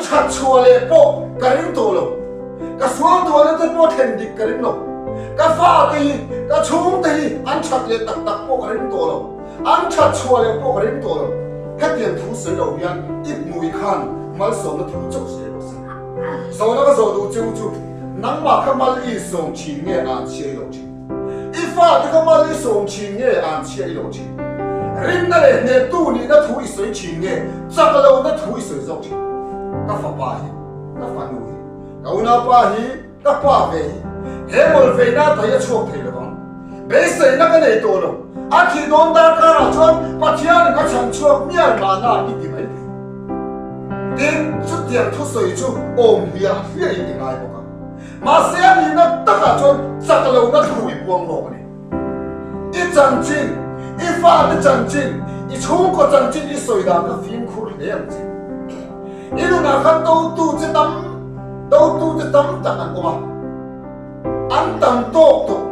That chhuah leh pawh ka ring tawh lo. Ka sual tuahna te pawh thlen dik ka ring lo. Ka fate hi, ka chhungte hi an that leh tak tak pawh ka ring tawh lo. An that chhuah leh pawh ka ring tawh lo. Hetiang thu sawi lo hian i hmui khan malsawmna thu chauh sawi rawh se. Zawhna ka zawh duh che u chu, nangmah kha mal i sawm thin nge an chhiai lo thin? I fate kha mal i sawm thin nge an chhia i lo thin? Rinna leh hnehtu nihna thu i sawi thin nge chak lohna thu i sawi zawk thin? Ka fapa hi, ka fanu hi, ka unaupa hi, ka pa ve hi, he mawlfeina ta hi a chhuak thei lovang. Beiseina ka nei tawh lo. A thih dawn darkarah chuan Pathianin a chhan chhuak mial mahna i ti mai thei. Tin, chutiang thusawi chu awm hliah hliahin i ngai bawk a. Mahse a nihna takah chuan chak lohna thu i puang lawk a ni. I chanchin, i fate chanchin, i chhungkaw chanchin i sawi dan kha fimkhur hle ang che. I nunah khan dotu che tam, dotu che tam tak an awm a, an tam tawk tawh.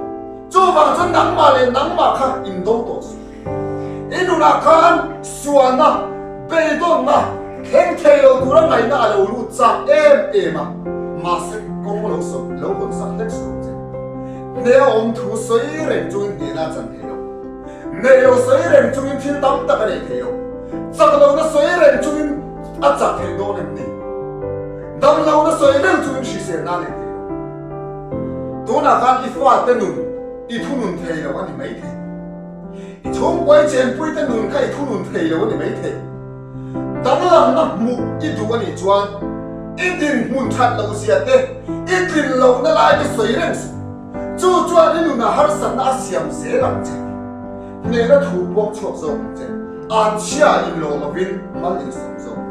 Chuvang chuan nangmah leh nangmah kha in do tawh suh. I nunah khan sualna, beidawnna, thleng thei lo tura ngaihna a lo lut chak em em a, mahse kawng lo sawi lo hawn sak hlek suh ang che. Hne a awm thu sawi reng chungin hnehna a chan thei lo. Nei lo sawi reng chungin thil tam tak a nei thei lo. Chak lohna sawi reng chungin a chak thei dawn em ni? Dam lohna sawi reng chungin hriselna a nei thei lo. Tunah khan i fate nun i thunun thei lo a ni maithei. I chhungkuai chenpuite nun kha i thunun thei lo a ni maithei. Danglamna hmuh i duh a nih chuan i dinhmun that loh zia te, i tlin lohna lai te sawi reng suh. Chu chuan i nunah harsatna a siam zel ang che. Hnehna thu puang chhuak zawk ang che. An chhia inlawh lovin mal insawm zawk.